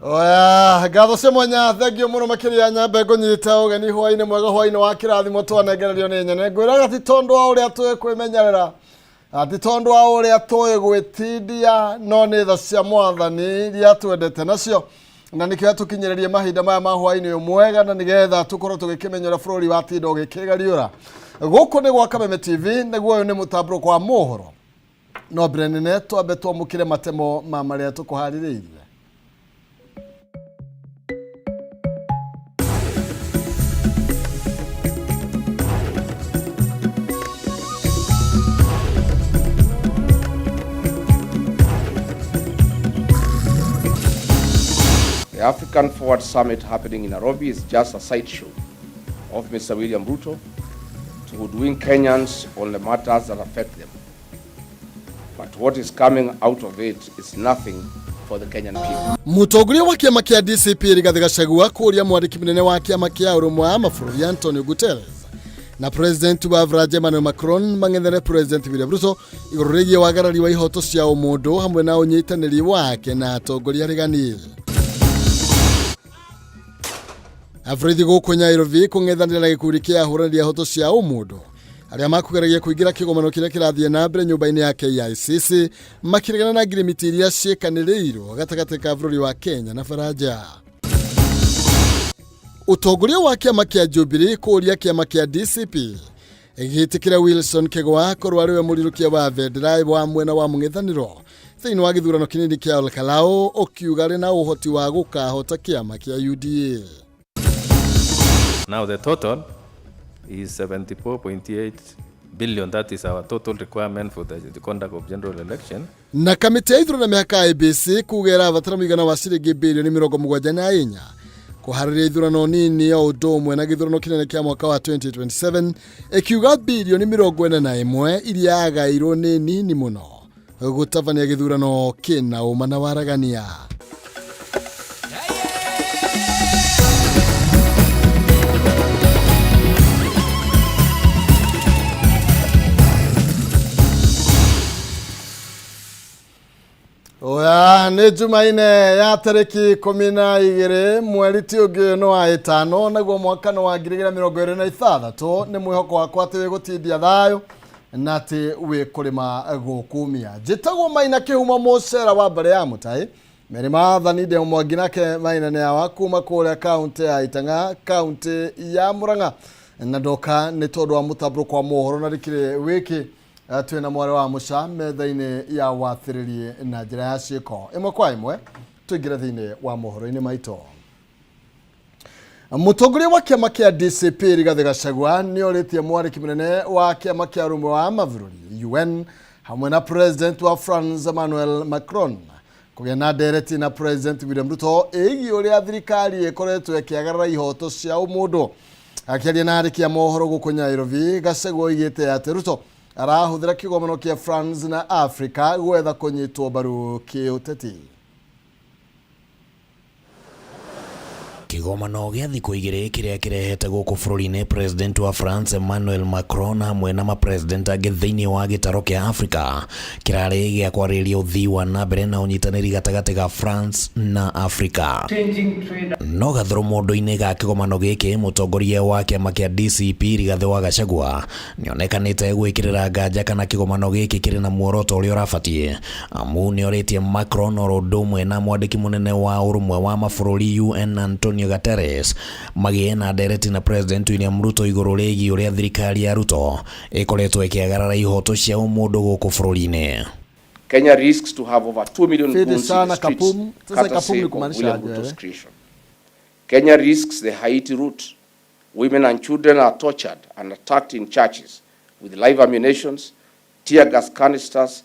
Oya, ngatho cia mwanya thengio muno makiria nyambe ngũnyita ũgeni hwainĩ mwega hwainĩ wa kĩrathimo twanengererio nĩ nyene ngwĩraga ti tondũ wa ũrĩa tũĩ kwĩmenyerera ti tondũ wa ũrĩa tũĩ gwĩtindia no nĩ tha cia mwathani iria twendete nacio na nĩkĩo atũkinyĩrĩrie mahinda maya ma hwainĩ ũyũ mwega na nĩgetha tũkorwo tũgĩkĩmenya ũrĩa bũrũri watinda ũgĩkĩgariũra gũkũ nĩ gwa Kameme TV nĩguo ũyũ nĩ mũtambũrũko wa mohoro no mbere nene twambe twamũkĩre matemo ma marĩa tũkũharĩrĩirie. The African Forward Summit happening in Nairobi is just a sideshow of Mr. William Ruto to hoodwink Kenyans on the matters that affect them. But what is coming out of it is nothing for the Kenyan people. Mũtongoria wa kĩama kĩa DCP Rigathĩ Gachagua kũũria mwandĩki mũnene wa kĩama kĩa ũrũmwe wa mabũrũri Antonio Guterres na President wa Faranja Emmanuel Macron mang'ethere President William Ruto igũrũ rĩgiĩ wagarari wa ihoto cia ũmũndũ hamwe na ũnyitanĩri wake na atongoria regani. Aborithi gũkũ Nyairobi kũng'ethanĩra na gĩkundi kĩa ahũranĩri a ihoto cia ũmũndũ arĩa makũgeragia kũingĩra kĩgomano kĩrĩa kĩrathiĩ na mbere nyũmba-inĩ ya KICC makĩregana na ngirimiti iria ciĩkanĩrĩirwo gatagatĩ ka bũrũri wa Kenya na Faranja. Ũtongoria wa kĩama kĩa Jubilee kũũria kĩama kĩa DCP gĩtĩkĩra Wilson Kĩgwa akorwo arĩ we mũrirũkia wa bendera wa mwena wa mũng'ethanĩro thĩinĩ wa gĩthurano kĩnini kĩa Olkalau ũkiuga arĩ na ũhoti wa gũkahota kĩama kĩa UDA. Now the total is 74.8 billion. That is our total requirement for the conduct of general election. Na kamĩtĩ ya ithurano na mĩhaka IEBC kuga ĩrabatara mũigana wa ciringi birioni 74 kũharĩria ithurano nini o ũndũ ũmwe na gĩthurano kĩnene kĩa mwaka wa 2027 ĩkiuga birioni 41 iria yagairwo nĩ nini mũno gũtabania gĩthurano kĩna ũma na waragania. Oya nĩ Jumaine ya tarĩki 12 mweri ti ũngĩ nĩ wa ĩtano naguo mwaka nĩ wa 2026 nĩ mwĩhoko wakwa atĩ wĩ gũtindia thayũ na atĩ wĩ kũrĩma gũkumia njĩtagwo Maina Kĩhumo mũcera wa mbere ya mũtaĩ Mary Maathani ndĩ Mwangi nake Maina nĩ awa kuma kũrĩa kaunti ya Itang'a kaunti ya Murang'a na ndoka nĩ tondũ wa mũtambũrũko wa mohoro na rĩkĩrĩ wiki twĩna mwarĩ wa mũca metha-inĩ ya wathĩrĩrie na njĩra ya ciĩko ĩmwe kwa ĩmwe tũingĩre thĩinĩ wa mohoro-inĩ maitũ. Mũtongoria wa kĩama kĩa DCP Rigathĩ Gachagua nĩ orĩtie mwandĩki mũnene wa kĩama kĩa ũrũmwe wa mabũrũri UN hamwe na President wa France Emmanuel Macron kũgĩa na ndereti na President William Ruto ĩgiĩ ũrĩa thirikari ĩkoretwo ĩkĩagarara ihoto cia ũmũndũ. Akĩaria na andĩki a mohoro gũkũ Nairobi, Gachagua oigĩte atĩ Ruto arahũthĩra kĩgomano kĩa France na Africa gwetha kũnyitwo mbaru kĩũteti. Kĩgomano gĩa thikũ igĩrĩ kĩrĩa kĩrehete gũkũ bũrũri-inĩ President wa France Emmanuel Macron hamwe na mapresident angĩ thĩinĩ wa gĩtaro kĩa Africa kĩrarĩ gĩa kwarĩrĩria ũthii wa na mbere na ũnyitanĩri gatagatĩ ga France na Africa. No gathũrũ mũndũ-inĩ ga kĩgomano gĩkĩ mũtongoria wa kĩama kĩa DCP Rigathĩ wa Gachagua nĩonekanĩte gwĩkĩrĩra nganja kana kĩgomano gĩkĩ kĩrĩ na muoroto ũrĩa ũrabatiĩ amu nĩorĩtie Macron oro ũndũ ũmwe na mwandĩki mũnene wa ũrũmwe wa mabũrũri UN Antonio Guterres magĩe na ndereti na President William Ruto igũrũ rĩgiĩ ũrĩa thirikari ya Ruto ĩkoretwo ĩkĩagarara ihoto cia ũmũndũ gũkũ bũrũri-inĩ. Kenya risks to have over 2 million Fidi goons in the sana streets, Kapum. Sasa Kapum courtesy ni of kumaanisha William aje Ruto's wewe? creation. Kenya risks the Haiti route. Women and children are tortured and attacked in churches with live ammunitions, tear gas canisters,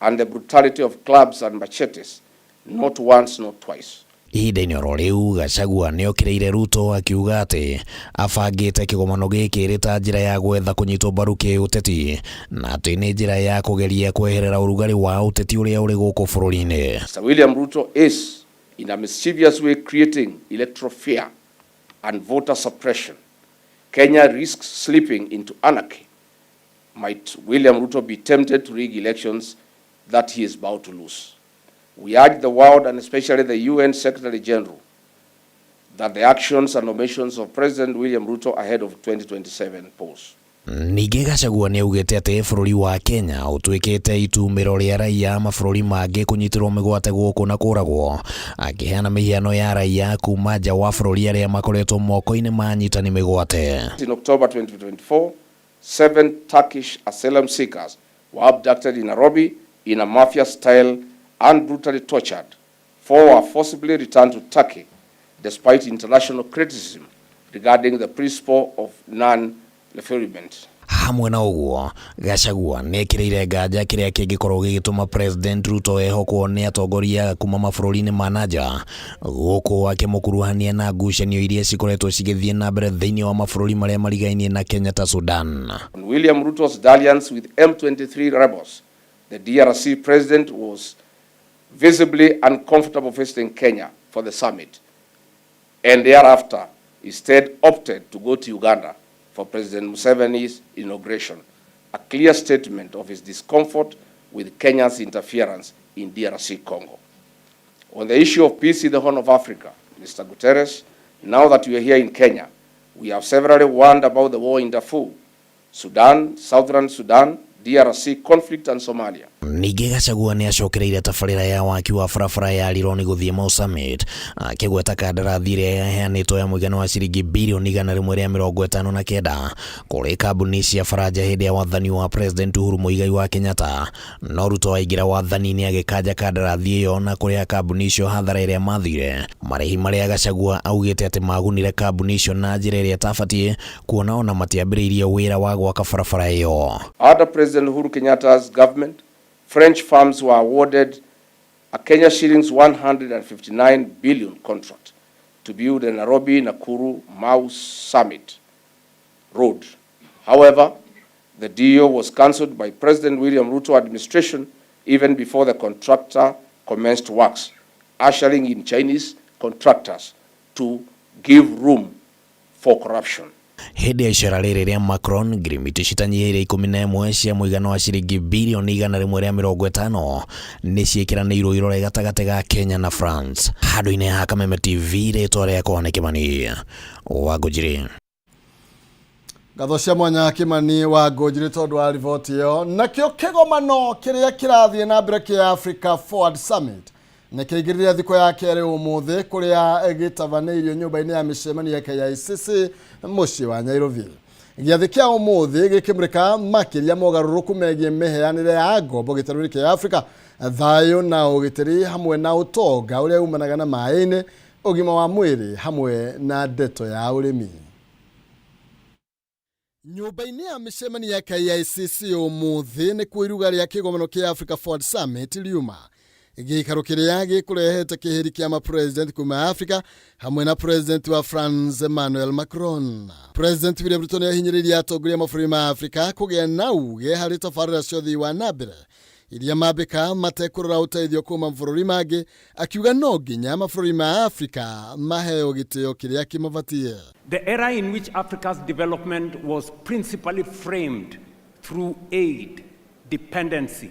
and the brutality of clubs and machetes, not once, not twice. Ihinda-inĩ oro rĩu Gachagua nĩokĩrĩire Ruto akiuga atĩ abangĩte kĩgomano gĩkĩ ĩrĩ ta njĩra ya gwetha kũnyitwo mbaru kĩũteti na atĩ nĩ njĩra ya kũgeria kweherera ũrugarĩ wa ũteti ũrĩa ũrĩ gũkũ bũrũri-inĩ. Mr. William Ruto is, in a mischievous way, creating electoral fear and voter suppression. Kenya risks slipping into anarchy. Might William Ruto be tempted to rig elections that he is bound to lose? We urge the world, and especially the UN Secretary General, that the actions and omissions of President William Ruto ahead of 2027 polls. Ningĩ Gachagua nĩ augĩte atĩ bũrũri wa Kenya ũtuĩkĩte itumĩro rĩa raiya mabũrũri mangĩ kũnyitĩrwo mĩgwate gũkũ na kũragwo, akĩheana mĩhiano ya raiya kuma nja wa bũrũri arĩa makoretwo moko-inĩ ma anyitani mĩgwate. In October 2024, 7 Turkish asylum seekers were abducted in Nairobi in a mafia style and brutally tortured. 4 were forcibly returned to Turkey, despite international criticism regarding the principle of non-refoulement. Hamwe na ũguo, Gachagua nĩ ekĩrĩire nganja kĩrĩa kĩngĩkorwo gĩgĩtũma President Ruto ehokwo nĩ atongoria kuma mabũrũri-inĩ ma na nja, gũkũ akĩmũkuruhania na ngucanio iria cikoretwo cigĩthiĩ na mbere thĩinĩ wa mabũrũri marĩa marigainie na Kenya ta Sudan. On William Ruto's dalliance with M23 rebels, the DRC president was visibly uncomfortable visiting Kenya for the summit, and thereafter instead opted to go to Uganda for President Museveni's inauguration, a clear statement of his discomfort with Kenya's interference in DRC Congo. On the issue of peace in the Horn of Africa, Mr. Guterres, now that we are here in Kenya, we have severally warned about the war in Darfur, Sudan, Southern Sudan, DRC conflict and Somalia. Ningĩ Gachagua nĩ acokereire tabarĩra ya waki wa barabara ya Rironi gũthiĩ Mau Summit, akĩgweta kandarathi ĩrĩa yaheanĩtwo ya mũigana wa ciringi birioni 159 kũrĩ kambuni cia Faranja hĩndĩ ya wathani wa President Uhuru Muigai wa Kenyatta. No Ruto aingĩra wathani-inĩ agĩkanja kandarathi ĩyo na kũrĩha kambuni icio hathara ĩrĩa mathire. Marĩhi marĩa Gachagua augĩte atĩ magunire kambuni icio na njĩra ĩrĩa ĩtabatiĩ, kuona ona matiambĩrĩirie wĩra wa gwaka barabara ĩyo. Under President Uhuru Kenyatta's government, French firms were awarded a Kenya shillings 159 billion contract to build the Nairobi-Nakuru Mau Summit Road. However, the deal was cancelled by President William Ruto administration even before the contractor commenced works, ushering in Chinese contractors to give room for corruption. Hĩndĩ ya icera rĩrĩ rĩa Macron, ngirimiti citanyihĩire 11 cia mũigana wa ciringi birioni 150 nĩ ciĩkĩranĩirwo irore gatagatĩ ga Kenya na France. Handũ-inĩ ha Kameme TV, rĩtwa rĩakwa nĩ Kĩmani wa Ngũnjiri. Ngatho cia mwanya Kĩmani wa Ngũnjiri tondũ wa riboti ĩyo. Nakĩo kĩgomano kĩrĩa kĩrathiĩ na mbere kĩa Africa Forward Summit nĩ kĩingĩrire thikũ ya kerĩ ũmũthĩ kũrĩa gĩtabanĩirio nyũmba-inĩ ya mĩcemanio ya KICC mũciĩ wa Nairobi. Gĩathĩ kĩa ũmũthĩ gĩkĩmũrĩka makĩria mogarũrũku megiĩ mĩheanĩre ya ngombo gĩtarũ-inĩ kĩa Afrika, thayũ na ũgitĩri hamwe na ũtonga ũrĩa umanaga na maĩ-inĩ, ũgima wa mwĩrĩ hamwe na ndeto ya ũrĩmi. Nyũmba-inĩ ya mĩcemanio ya KICC ũmũthĩ nĩkuo iruga rĩa kĩgomano kĩa Africa Forward Summit riuma. Gĩikaro kĩrĩa gĩkũrehete kĩhĩri kĩa mapresident kuma Africa hamwe na president wa France Emmanuel Macron. President William Ruto nĩahinyĩrĩirie atongoria mabũrũri ma Africa kũgĩa na uge harĩ tabarĩra cia ũthii wa na mbere iria mambĩka matekũrora ũteithio kuma mabũrũri mangĩ, akiuga no nginya mabũrũri ma Africa maheo gĩtĩo kĩrĩa kĩmabatiĩ. The era in which Africa's development was principally framed through aid, dependency,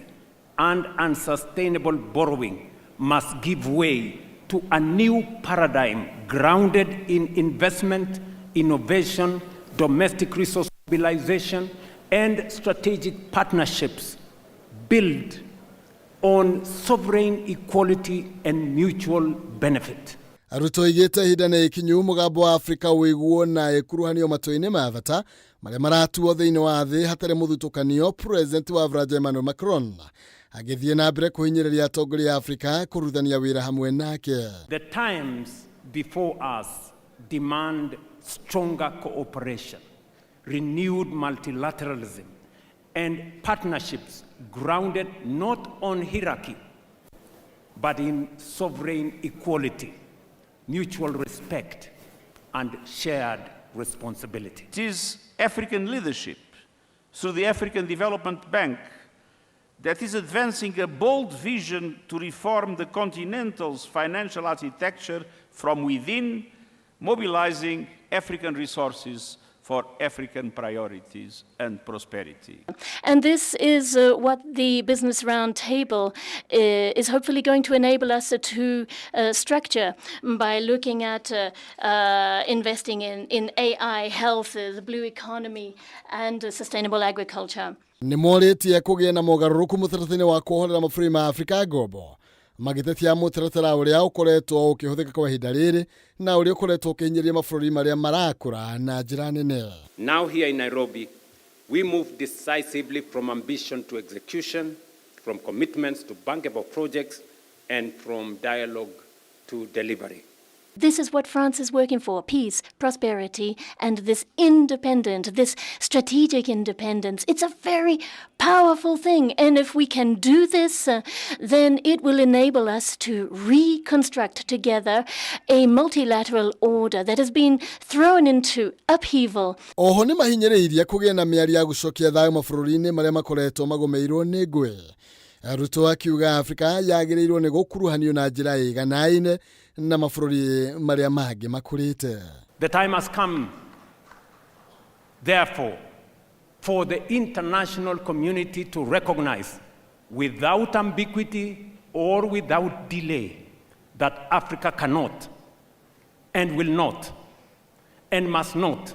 and unsustainable borrowing must give way to a new paradigm grounded in investment, innovation, domestic resource mobilization, and strategic partnerships built on sovereign equality and mutual benefit. Ruto oigĩte ihinda nĩ ikinyu mũgambo wa Afrika ũiguo na ĩkuruhanio matua-inĩ ma bata marĩa maratuo thĩinĩ wa thĩ hatarĩ mũthutũkanio. President wa Faranja Emmanuel Macron agĩthiĩ na mbere kũhinyĩrĩria atongoria a Afrika kũrutithania wĩra hamwe nake. The times before us demand stronger cooperation, renewed multilateralism, and partnerships grounded not on hierarchy, but in sovereign equality, mutual respect, and shared responsibility. It is African leadership through the African Development Bank that is advancing a bold vision to reform the continental's financial architecture from within, mobilizing African resources for African priorities and prosperity. And this is what the Business Roundtable is hopefully going to enable us to structure by looking at investing in AI, health, the blue economy, and sustainable agriculture. Nĩ morĩtie kũgĩe na mogarũrũku mũtaratara-inĩ wa kuohorera mabũrũri ma Afrika ngombo, magĩtetia mũtaratara ũrĩa ũkoretwo ũkĩhũthĩka kwa ihinda rĩrĩ na ũrĩa ũkoretwo ũkĩhinyĩrĩria mabũrũri marĩa marakũra na njĩra nene. Now here in Nairobi, we move decisively from ambition to execution, from commitments to bankable projects, and from dialogue to delivery. This is what France is working for: peace, prosperity, and this independent, this strategic independence. It's a very powerful thing. And if we can do this, then it will enable us to reconstruct together a multilateral order that has been thrown into upheaval. Oho nĩ mahinyĩrĩirie kũgĩe na mĩario ya gũcokia thayũ mabũrũri-inĩ marĩa makoretwo magũmĩirwo nĩ ngũĩ. Ruto akiuga Afrika yagĩrĩirwo nĩ gũkuruhanio na njĩra ĩiganaine na mabũrũri marĩa mangĩ makũrĩte. The time has come, therefore, for the international community to recognize without ambiguity or without delay that Africa cannot and will not and must not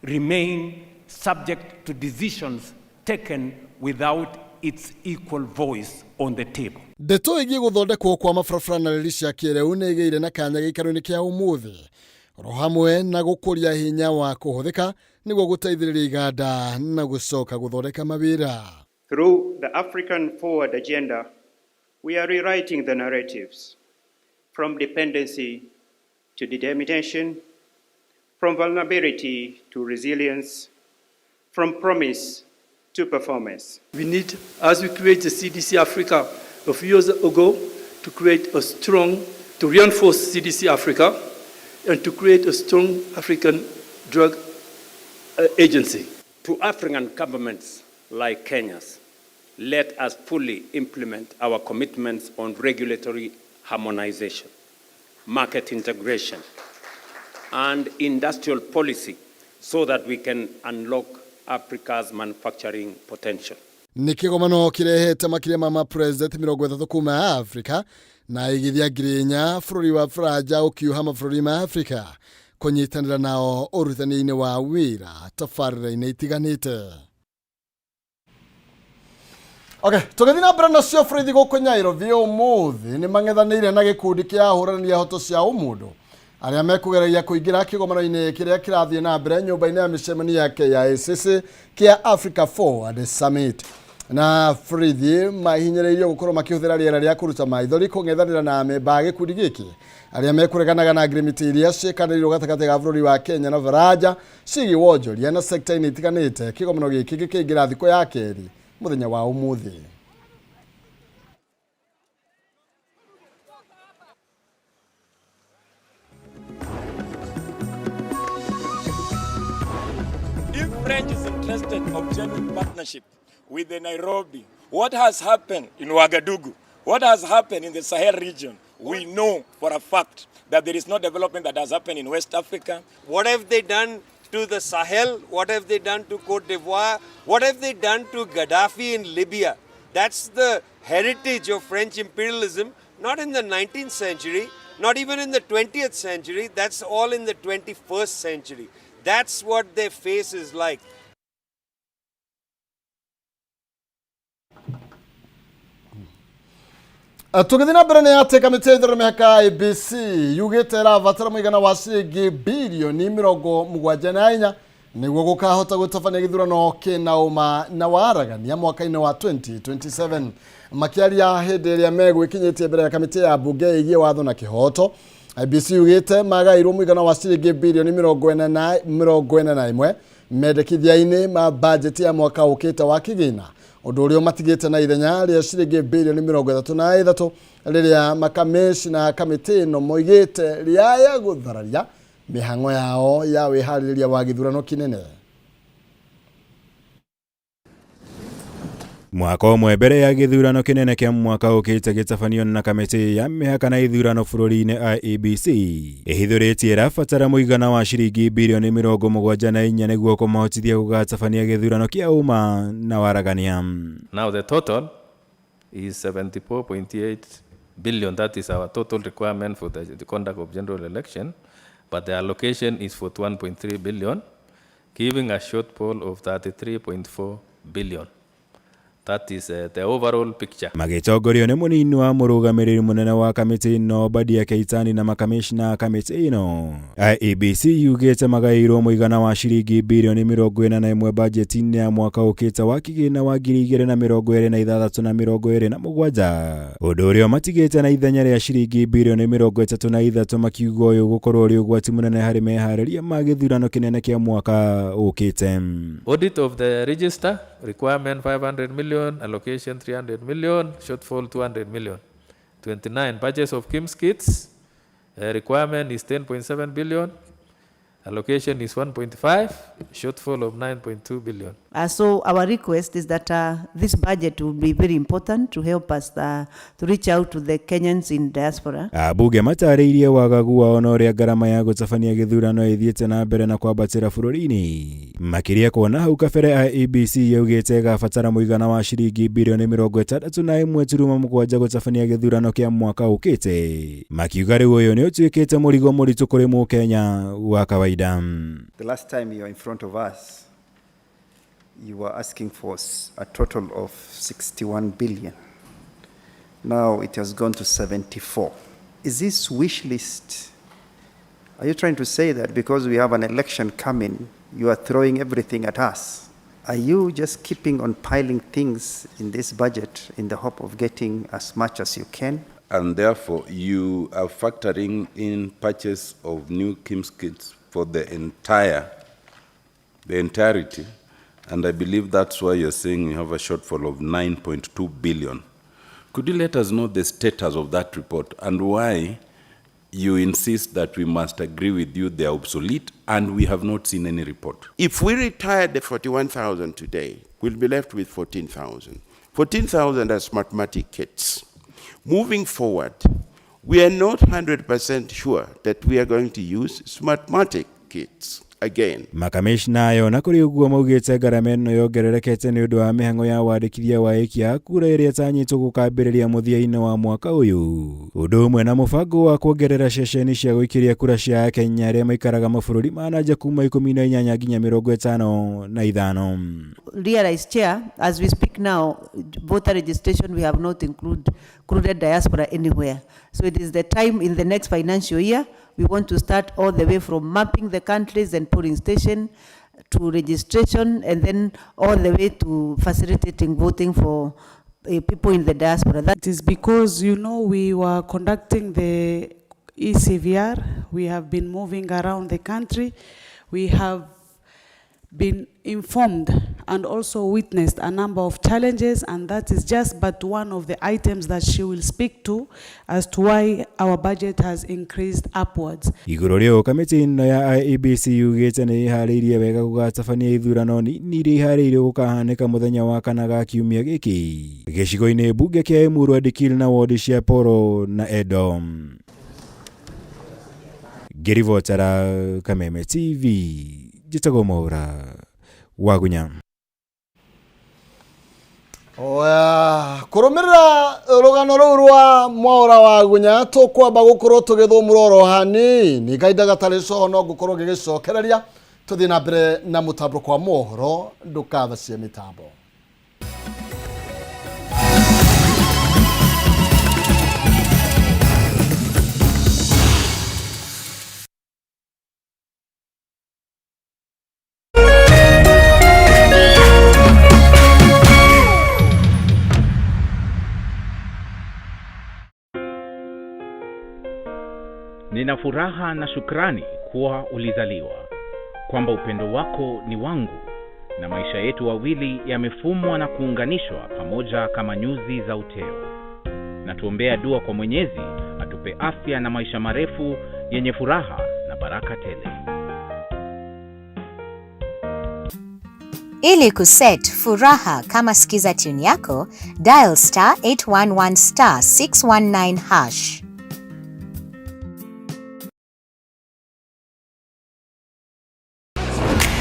remain subject to decisions taken without its equal voice on the table. Ndeto ĩgiĩ gũthondekwo kwa mabarabara na reri cia kĩrĩu nĩ ĩgĩire na kanya gĩikaro-inĩ kĩa ũmũthĩ, oro hamwe na gũkũria hinya wa kũhũthĩka nĩguo gũteithĩrĩria iganda na gũcoka gũthondeka mawĩra. Through the African Forward Agenda, we are rewriting the narratives from dependency to determination, from vulnerability to resilience, from promise to performance. We need, as we create the CDC Africa a few years ago, to create a strong, to reinforce CDC Africa and to create a strong African drug agency. To African governments like Kenya's, let us fully implement our commitments on regulatory harmonization, market integration, and industrial policy so that we can unlock Africa's manufacturing potential. Nĩ kĩgomano kĩrehete makĩria ma mapresident 30 kuma Afrika na igithia 4,000, bũrũri wa Faranja ũkiuha mabũrũri ma Afrika kũnyitanĩra nao ũrutani-inĩ wa wĩra tabarĩra-inĩ itiganĩte. Okay, tũgĩthiĩ na mbere nacio, borithi gũkũ Nyairobi ũmũthĩ nĩ mang'ethanĩire na gĩkundi kĩa ahũrani a hoto cia ũmũndũ arĩa mekũgeragia kũingĩra kĩgomano-inĩ kĩrĩa kĩrathiĩ na mbere nyũmba-inĩ ya mĩcemanio ya KICC kĩa Africa Forward Summit, na borithi mahinyĩrĩirio gũkorwo makĩhũthĩra rĩera rĩa kũruta maithori kũng'ethanĩra na amemba a gĩkundi gĩkĩ arĩa mekũreganaga na ngirimiti iria ciĩkanĩirwo gatagatĩ ga bũrũri wa Kenya na Faranja ciĩgiĩ wonjoria na sekta-inĩ itiganĩte. Kĩgomano gĩkĩ gĩkĩingĩra thikũ ya kerĩ mũthenya wa ũmũthĩ. If French is interested of genuine partnership with the Nairobi, what has happened in Ouagadougou, what has happened in the Sahel region, we know for a fact that there is no development that has happened in West Africa. What have they done to the Sahel? What have they done to Cote d'Ivoire? What have they done to Gaddafi in Libya? That's the heritage of French imperialism, not in the 19th century, not even in the 20th century. That's all in the 21st century. That's what their face is like. Tũgĩthiĩ na mbere nĩ atĩ kamĩtĩ ya ithurano mĩhaka IEBC yugĩte ĩrabatara mũigana wa ciringi birioni 74 nĩguo gũkahota gũtabania gĩthurano kĩna ũma na waragania mwaka-inĩ wa 2027. Makĩaria hĩndĩ ĩrĩa megwĩkinyĩtie mbere ya kamĩtĩ ya mbunge ĩgiĩ watho na kĩhoto, IEBC yugĩte magairwo mũigana wa ciringi birioni 41 mendekithia-inĩ ma bajeti ya mwaka ũkĩte wa kĩgĩna, ũndũ ũrĩa ũmatigĩte na ithenya rĩa ciringi birioni 33 rĩrĩa makamĩcina kamĩtĩ ĩno moigĩte rĩaya gũthararia mĩhang'o yao ya wĩharĩrĩria wa gĩthurano kĩnene. Mwaka ũmwe mbere ya gĩthurano kĩnene kĩa mwaka ũkĩte gĩtabanio na kamĩtĩ ya mĩhaka na ithurano bũrũri-inĩ IEBC ĩhithũrĩtie ĩrabatara mũigana wa ciringi birioni 74 nĩguo kũmahotithia gũgatabania gĩthurano kĩa ũma na waragania. Now the total is 74.8 billion. That is our total requirement for the conduct of general election, but the allocation is 41.3 billion, giving a shortfall of 33.4 billion. That is the overall picture. Magĩtongorio nĩ mũnini wa mũrũgamĩrĩri mũnene wa kamĩtĩ ĩno Obadia Keitani na makamĩshna a kamĩtĩ ĩno, IEBC yugĩte magaĩirwo mũigana wa ciringi birioni 41 bajeti-inĩ ya mwaka ũkĩte wa kĩgĩna wa 2026 na 27, ũndũ ũrĩa matigĩte na ithenya rĩa ciringi birioni 33, makiuga ũyũ gũkorwo ũrĩ ũgwati mũnene harĩ meharĩria ma gĩthurano kĩnene kĩa mwaka ũkĩte. Audit of the register, requirement 500 million, allocation 300 million, shortfall 200 million. 29, purchase of KIMS kits, requirement is 10.7 billion, allocation is 1.5, shortfall of 9.2 billion. So our request is that this budget will be very important to help us to reach out to the Kenyans in diaspora. Abunge matarĩirie wagagu wao na ũrĩa ngarama ya gũtabania gĩthurano ĩthiĩte na mbere na kwambatĩra bũrũri-inĩ, makĩria kuona hau kabere IEBC yaugĩte ĩgabatara mũigana wa ciringi birioni 61.7 gũtabania gĩthurano kĩa mwaka ũkĩte, makiuga rĩu ũyũ nĩ ũtuĩkĩte mũrigo mũritũ kũrĩ mũkenya wa kawaida. The last time you were in front of us, you were asking for a total of 61 billion. Now it has gone to 74. Is this wish list? Are you trying to say that because we have an election coming, you are throwing everything at us? Are you just keeping on piling things in this budget in the hope of getting as much as you can? And therefore, you are factoring in purchase of new KIMS kits for the entirety. And I believe that's why you're saying you have a shortfall of 9.2 billion. Could you let us know the status of that report and why you insist that we must agree with you they are obsolete and we have not seen any report? If we retire the 41,000 today, we'll be left with 14,000. 14,000 are Smartmatic kits. Moving forward, we are not 100% sure that we are going to use Smartmatic kits again. Makamishna ayo na kũrĩ ũguo maugĩte ngarama ĩno yongererekete nĩ ũndũ wa mĩhang'o ya wandĩkithia wa aikia a kura ĩrĩa ĩtanyĩtwo gũkambĩrĩria mũthia-inĩ wa mwaka ũyũ, ũndũ ũmwe na mũbango wa kuongerera ceceni cia gũikĩria kura cia Akenya arĩa maikaraga mabũrũri ma na nja kuma 18 nginya 55. Realize, Chair, as we speak now, voter registration, we have not included diaspora anywhere. So it is the time in the next financial year, we want to start all the way from mapping the countries and polling station to registration, and then all the way to facilitating voting for people in the diaspora. That is because, you know, we were conducting the ECVR. We have been moving around the country. We have been informed and also witnessed a number of challenges, and that is just but one of the items that she will speak to as to why our budget has increased upwards. Igũrũ rĩa kamĩtĩ ĩno ya IEBC yugĩte nĩ ĩharĩirie wega gũgatabania ithurano nini iria iharĩirio gũkahanĩka mũthenya wa kana ga kiumia gĩkĩ gĩcigo-inĩ mbunge kĩa Emurua Dikirr na wodi cia Poro na Edom. Ngĩribotera Kameme TV, njĩtagwo Mwaura Wagunya. Oya, kũrũmĩrĩra rũgano rũu rwa Mwaura Wagunya tũkwamba gũkorwo tũgĩthũmũra oro hanini kahinda gatarĩ coho no ngũkorwo ngĩgĩcokereria tũthiĩ na mbere na mũtambũrũko wa mohoro ndũkabacie mĩtambo. Nina furaha na shukrani kuwa ulizaliwa, kwamba upendo wako ni wangu na maisha yetu wawili yamefumwa na kuunganishwa pamoja kama nyuzi za uteo. Na tuombea dua kwa Mwenyezi atupe afya na maisha marefu yenye furaha na baraka tele. Ili kuset Furaha kama skiza tune yako, dial star 811 star 619 hash.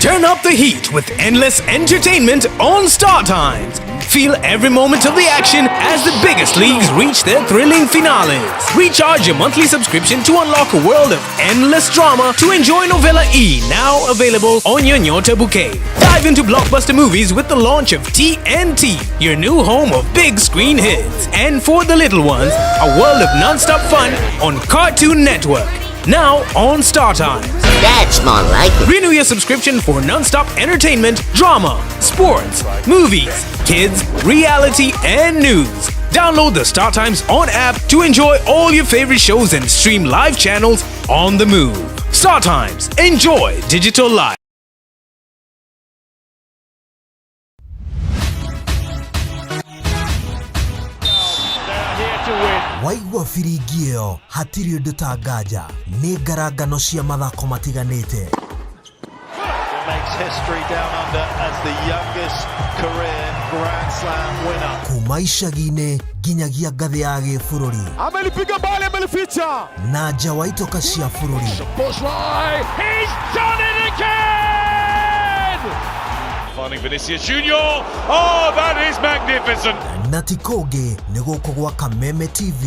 Turn up the heat with endless entertainment on Star Times. Feel every moment of the action as the biggest leagues reach their thrilling finales. Recharge your monthly subscription to unlock a world of endless drama to enjoy Novella E, now available on your Nyota bouquet. Dive into blockbuster movies with the launch of TNT, your new home of big screen hits. And for the little ones, a world of non-stop fun on Cartoon Network. Now on Star Times. That's more like it. Renew your subscription for non-stop entertainment, drama, sports, movies, kids, reality, and news. Download the Star Times On app to enjoy all your favorite shows and stream live channels on the move. Star Times, enjoy digital life. Waigua biringi ĩyo hatirĩ ũndũ ta nganja nĩ ngarangano cia mathako matiganĩte. Makes history down under as the youngest career Grand Slam winner. Kuma icagi-inĩ nginyagia ngathĩ ya gĩbũrũri. Amelipiga mbali, amelificha. Na nja wa itoka cia bũrũri. Bushrai, he's done it again! Finding Vinicius Junior. Oh, that is magnificent. Na ti kũngĩ nĩ gũkũ gwa Kameme TV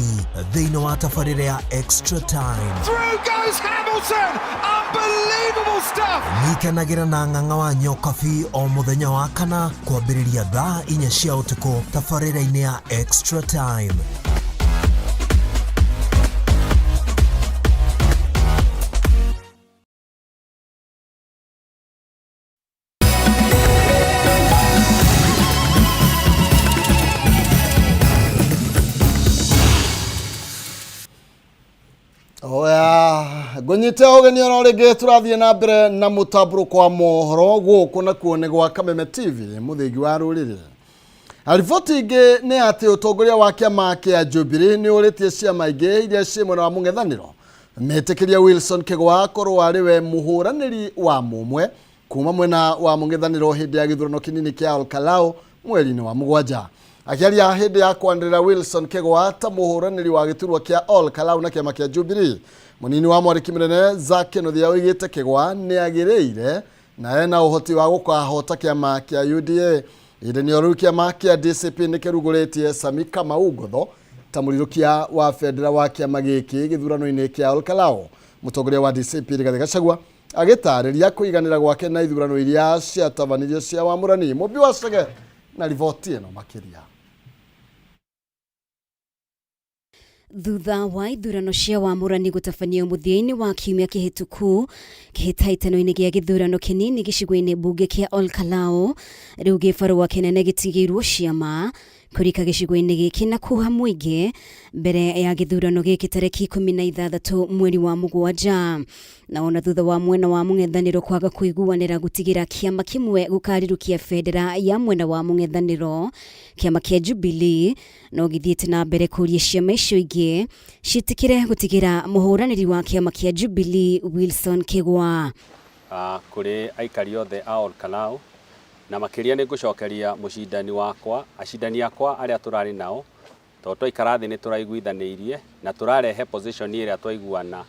thĩinĩ wa tabarĩra ya Extra Time. Through goes Hamilton! Unbelievable stuff! Nyitanagĩra na ng'ang'a wa Nyokabi o mũthenya wa kana kwambĩrĩria thaa 4 cia ũtukũ tabarĩra-inĩ ya Extra Time. Oya, ngũnyite ũgeni oro rĩngĩ tũrathiĩ na mbere na mũtambũrũko wa mohoro gũkũ nakuo nĩ gwa Kameme TV mũthingi wa rũrĩrĩ. Riboti ingĩ nĩ atĩ ũtongoria wa kĩama kĩa Jubilee nĩ ũrĩtie ciama ingĩ iria ciĩ mwena wa mũng'ethanĩro metĩkĩria Wilson Kĩgwa akorwo arĩ we mũhũranĩri wa mũmwe kuma mwena wa mũng'ethanĩro hĩndĩ ya gĩthurano kĩnini kĩa Olkalau mweri-inĩ wa mũgwanja. Akĩaria hĩndĩ ya kwanĩrĩra Wilson Kĩgwa ta mũhũranĩri wa gĩturwa kĩa Olkalau na kĩama kĩa Jubilee, mũnini wa mwandĩki mũnene Zack Kinuthia oigĩte Kĩgwa nĩ agĩrĩire na ena ũhoti wa gũkahota kĩama kĩa UDA. Ihinda-inĩ o rĩu kĩama kĩa DCP nĩ kĩrugũrĩtie Sami Kamau Ngotho ta mũrirũkia wa bendera wa kĩama gĩkĩ gĩthurano-inĩ kĩa Olkalau. Mũtongoria wa DCP Rigathĩ Gachagua agĩtarĩria kũiganĩra gwake na ithurano iria ciatabanirio cia wamũrani. Mũmbi wa Chege na riboti ĩno makĩria. Thutha wa ithurano cia wamũrani gũtabanio mũthia-inĩ wa kiumia kĩhĩtũku kĩhĩtahĩtano-inĩ gĩa gĩthurano kĩnini gĩcigo-inĩ mbunge kĩa Olkalau, rĩu gĩbarũa kĩnene gĩtigĩirwo ciama kũrika gĩcigo-inĩ gĩkĩ na kuha mũingĩ mbere ya gĩthurano gĩkĩ tarĩki 16 mweri wa mũgwanja. Na ona thutha wa mwena wa mũng'ethanĩro kwaga kũiguanĩra gũtigĩra kĩama kĩmwe gũkarirũkia bendera ya mwena wa mũng'ethanĩro, kĩama kĩa Jubilee no gĩthiĩte na mbere kũria ciama icio ingĩ ciĩtĩkĩre gũtigĩra mũhũranĩri wa kĩama kĩa Jubilee Wilson Kĩgwa. Kũrĩ aikari othe a Olkalau na makĩria nĩ ngũcokeria mũcindani wakwa, acindani akwa arĩa tũrarĩ nao, tondũ twaikara thĩ nĩ tũraiguithanĩirie na tũrarehe position ĩrĩa twaiguana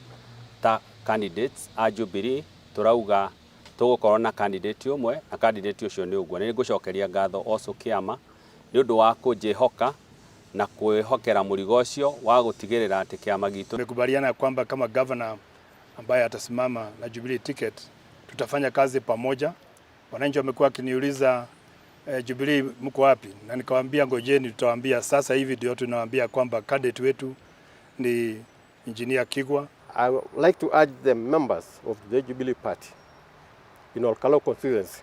ta candidates a Jubilee, tũrauga tũgũkorwo na candidate ũmwe na candidate ũcio nĩ ũguo. Nĩ ngũcokeria ngatho also kĩama nĩ ũndũ wa kũnjĩhoka na kwĩhokera mũrigo ũcio wa gũtigĩrĩra atĩ kĩama gitũ. Tumekubaliana kwamba kama governor ambaye atasimama na Jubilee ticket tutafanya kazi pamoja. Wananchi wamekuwa wakiniuliza Jubilee mko wapi? Na nikawaambia ngojeni, tutawaambia sasa hivi. Ndio tunawaambia kwamba candidate wetu ni Engineer Kigwa. I would like to urge the members of the Jubilee Party in Olkalau constituency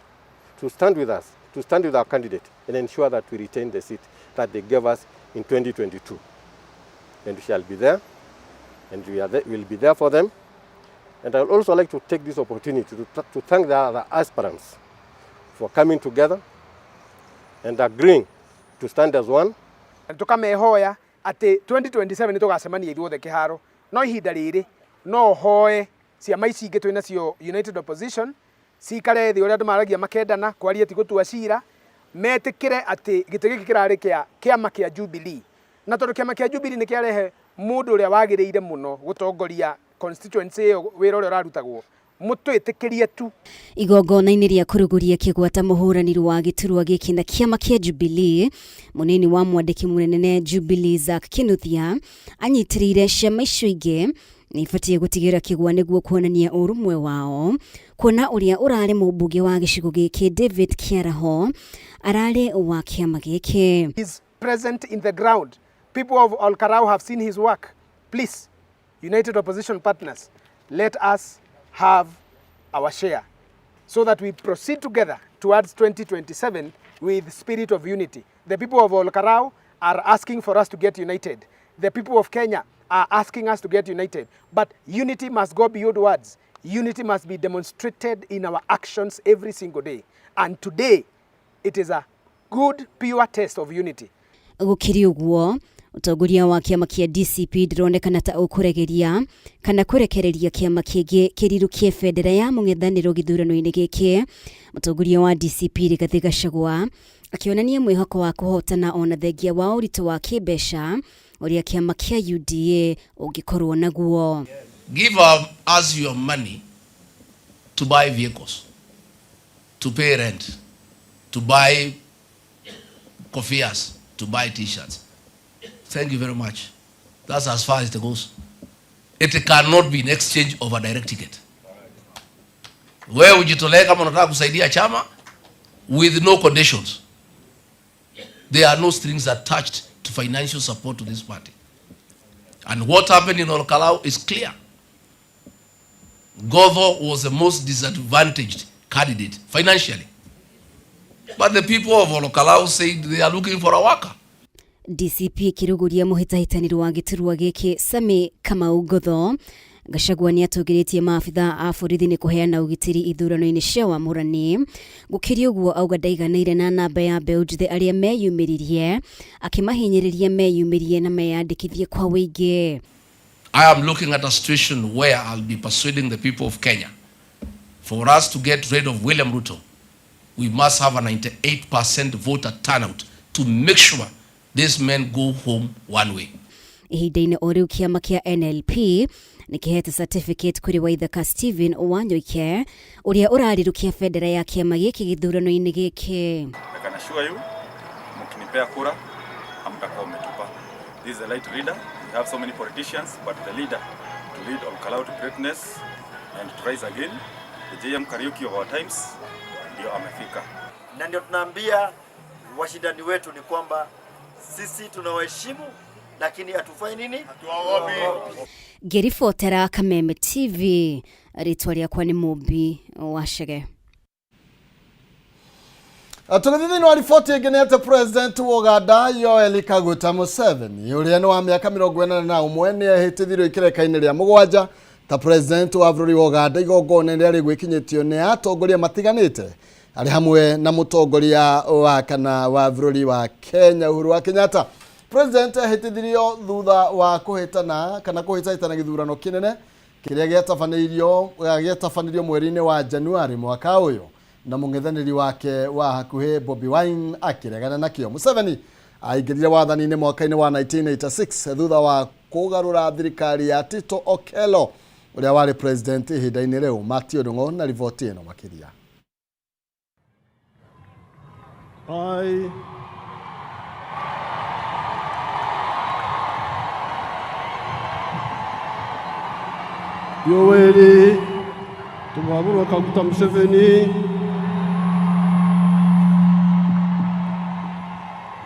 to stand with us, to stand with our candidate and ensure that we retain the seat that they gave us in 2022. And we shall be there, and we are there, will be there for them. And I would also like to take this opportunity to thank the other aspirants for coming together and agreeing to stand as one. Tukamehoya atĩ 2027 nĩ tũgacemania ithuothe kĩharo, no ihinda rĩrĩ no hoe ciama ici ingĩ twĩ nacio United Opposition Cikare thĩ ũrĩa andũ maragia makendana, kwaria ti gũtua cira, metĩkĩre atĩ gĩtĩ gĩkĩ kĩrarĩ kĩa kĩama kĩa Jubilee. Na tondũ kĩama kĩa Jubilee nĩ kĩarehe mũndũ ũrĩa wagĩrĩire mũno gũtongoria constituency ĩyo wĩra ũrĩa ũrarutagwo, mũtwĩtĩkĩrie tu. Igongona-inĩ rĩa kũrugũria kĩgwata mũhũranĩri wa gĩturwa gĩkĩ na kĩama kĩa Jubilee, mũnini wa mwandĩki mũnene Jubilee Zack Kinuthia anyitĩrĩire ciama icio ingĩ nĩ ibatiĩ gũtigĩra kĩgwa nĩguo kuonania ũrũmwe wao, kuona ũrĩa ũrarĩ mũmbunge wa gĩcigo gĩkĩ David Kĩaraho ararĩ wa kĩama gĩkĩ. Is present in the ground. People of Olkalou have seen his work. Please, United Opposition partners, let us have our share so that we proceed together towards 2027 with spirit of unity. The people of Olkalou are asking for us to get united. The people of Kenya are asking us to get united. But unity must go beyond words. Unity must be demonstrated in our actions every single day. And today, it is a good, pure test of unity. Gũkĩrĩ ũguo, ũtongoria wa kĩama kĩa DCP ndĩronekana ta ũkũregeria kana kũrekereria kĩama kĩngĩ kĩrirũkie bendera ya mũng'ethanĩro gĩthurano-inĩ gĩkĩ. Mũtongoria wa DCP Rigathĩ Gachagua akĩonania mwĩhoko wa kũhotana ona thengia wa ũritũ wa kĩmbeca ũrĩa kĩama kĩa UDA ũngĩkorwo naguo. Give us your money to buy vehicles, to pay rent, to buy kofias, to buy t-shirts. Thank you very much. That's as far as it goes. It cannot be in exchange of a direct ticket. Wewe ujitolee kama unataka kusaidia chama with no conditions. There are no strings attached to financial support to this party. And what happened in Olkalou is clear. Godho was the most disadvantaged candidate financially. But the people of Olkalou said they are looking for a worker. DCP ĩkĩrũgũria mũhĩtahĩtanĩro wa gĩturwa gĩkĩ Sammy Kamau Ngotho. Gachagua nĩ atũgĩrĩtie maabitha a borithi nĩ kũheana ũgitĩri ithurano-inĩ cia wamũrani. Gũkĩrĩ ũguo auga ndaiganĩire na namba ya mbeũ njĩthĩ arĩa meyumĩririe, akĩmahinyĩrĩria meyumĩrie na meyandĩkithie kwa wĩingĩ. I am looking at a situation where I'll be persuading the people of Kenya. For us to get rid of William Ruto, we must have a 98% voter turnout to make sure these men go home one way. Ihinda-inĩ o rĩu kĩama kĩa NLP nĩ kĩhete certificate kũrĩ Waithaka Stephen Wanyoike ũrĩa ũrarirũkia bendera ya kĩama gĩkĩ gĩthurano-inĩ gĩkĩ. I can assure you, mkinipea kura, hamtakuwa mmetupa. This is the right leader. We have so many politicians, but the leader to lead Olkalou to greatness and to rise again, the JM Kariuki of our times, ndio amefika. Na ndio tunaambia washindani wetu ni kwamba sisi tunawaheshimu, lakini hatufai nini? Hatuwaogopi. Ngĩribotera Kameme TV, rĩtwa rĩakwa nĩ Mũmbi wa Chege. Tũgĩthiĩ thĩinĩ wa riboti ĩngĩ nĩ atĩ President wa Uganda Yoweri Kaguta Museveni ũrĩa nĩ wa mĩaka 81 nĩ ehĩtithirio ikereka-inĩ rĩa mũgwanja ta President wa bũrũri wa Uganda igongona rĩrĩa rĩgwĩkinyĩtio nĩ atongoria matiganĩte arĩ hamwe na mũtongoria wa kana wa bũrũri wa Kenya Uhuru wa Kenyatta. President ehĩtithirio thutha wa kũhĩtana kana kũhĩtahĩtana gĩthurano kĩnene kĩrĩa gĩatabanĩirio mweri-inĩ wa Januari mwaka ũyũ na mũng'ethanĩri wake wa hakuhĩ Bobi Wine akĩregana nakĩo. Museveni aingĩrire wathani-inĩ mwaka-inĩ wa 1986 thutha wa kũgarũra thirikari ya Tito Okello ũrĩa warĩ president ihinda-inĩ rĩu. Matthew Ndung'u na riboti ĩno makĩria. I Yoweri Tibuhaburwa Kaguta Museveni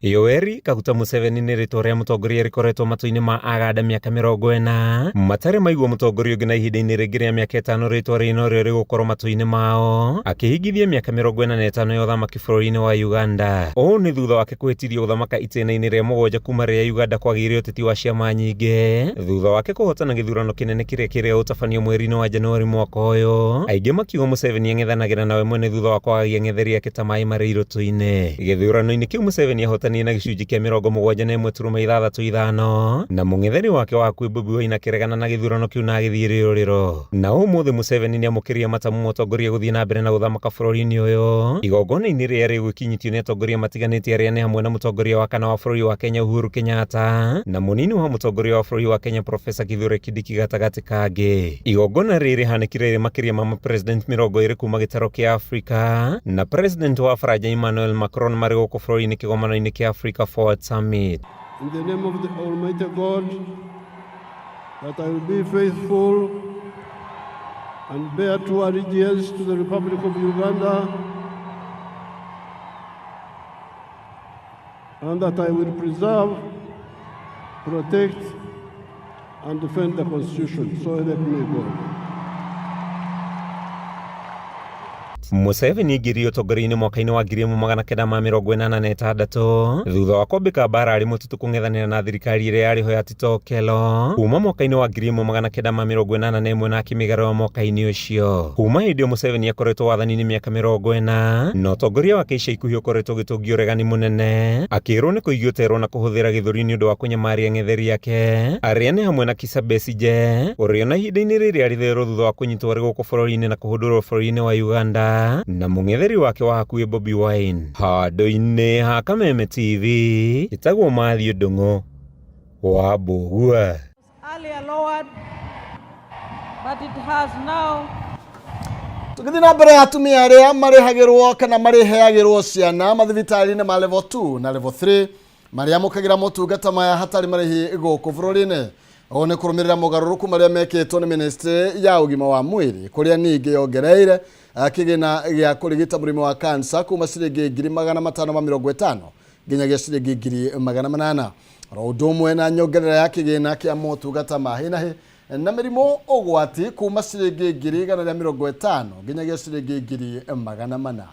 Yoweri Kaguta Museveni nĩ rĩtwa rĩa mũtongoria rĩkoretwo matũ-inĩ ma Aganda mĩaka 40 matarĩ maigua mũtongoria ũngĩ na ihinda-inĩ rĩngĩ rĩa mĩaka 5 rĩtwa rĩrĩ norĩo rĩgũkorwo matũ-inĩ mao akĩhingithia mĩaka 45 ya ũthamaki bũrũri-inĩ wa Uganda. Ũũ nĩ thutha wake kwĩhĩtithio gũthamaka itĩna-inĩ rĩa mũgwanja kuma rĩrĩa Uganda kwagĩire ũteti wa ciama nyingĩ thutha wake kũhotana gĩthurano kĩnene kĩrĩa kĩrĩa ũtabanio mweri-inĩ wa Januari mwaka ũyũ. Aingĩ makiuga Museveni ang'ethanagĩra nawe mwene thutha wa kwagagia ng'etheri yake ta maĩ marĩ irũtũ-inĩ. Gĩthurano-inĩ kĩu Museveni ahotanire ahĩtũkanire na gĩcunjĩ kĩa 71.65, na mũng'etheri wake wa hakuhĩ Bobi Wine akĩregana na gĩthurano kĩu na agĩthiĩ rĩũrĩro. Na ũmũthĩ Museveni nĩamũkĩrire matamu ma ũtongoria gũthiĩ na mbere na gũthamaka bũrũri-inĩ ũyũ, igongona-inĩ rĩrĩa rĩgũkinyĩtio nĩ atongoria matiganĩte arĩa nĩ hamwe na mũtongoria wa kana wa bũrũri wa Kenya Uhuru Kenyatta na mũnini wa mũtongoria wa bũrũri wa Kenya Profesa Kithure Kindiki gatagatĩ kangĩ. Igongona rĩrĩ rĩhanĩkire rĩ makĩria ma mapresident 20 kuma gĩtarũ kĩa Afrika na president wa Faranja Emmanuel Macron marĩ gũkũ bũrũri-inĩ kĩgomano-inĩ kĩa Africa Forward Summit. In the name of the Almighty God, that I will be faithful and bear true allegiance to the Republic of Uganda, and that I will preserve, protect, and defend the Constitution. So help me God. Museveni aingĩrire ũtongoria-inĩ mwaka-inĩ wa 1986 thutha wa kwambĩka mbara arĩ mũtitũ kũng'ethanĩra na thirikari ĩrĩa yarĩ ho ya Tito Okello kuma mwaka-inĩ wa 1981 na akĩmĩgarũra mwaka-inĩ ũcio. Kuma hĩndĩ ĩyo Museveni akoretwo wathani-inĩ mĩaka 40 na ũtongoria wake ica ikuhĩ ũkoretwo ũgĩtũngia ũregani mũnene, akĩrwo nĩ kũigio terwo na kũhũthĩra gĩthũri nĩ ũndũ wa kũnyamaria ang'etheri ake arĩa nĩ hamwe na Kizza Besigye ũrĩa ona ihinda-inĩ rĩrĩ arĩ therũ thutha wa kũnyitwo arĩ gũkũ bũrũri-inĩ na kũhũndũrwo bũrũri-inĩ wa Uganda na mũng'etheri wake wa hakuhĩ Bobi Wine. Handũ-inĩ ha Kameme TV ĩtagwo Matthew Ndung'u wa Mbũgua. Earlier lowered, but it has now Tũgĩthiĩ na mbere, atumia arĩa marĩhagĩrwo kana marĩheagĩrwo ciana mathibitarĩ-inĩ ma level 2 na level 3 marĩamũkagĩra motungata maya hatarĩ marĩhi gũkũ bũrũri-inĩ. Ũũ nĩ kũrũmĩrĩra mogarũrũku marĩa mekĩtwo nĩ ministry ya ũgima wa mwĩrĩ, kũrĩa ningĩ yongereire kĩgĩna gĩa kũrigita mũrimũ wa kansa kuma ciringi 550,000 nginyagia ciringi 800,000, oro ũndũ ũmwe na nyongerera ya kĩgĩna kĩa motungata ma hi na hi na mĩrimũ ũgwati kuma ciringi 150,000 nginyagia ciringi 400,000.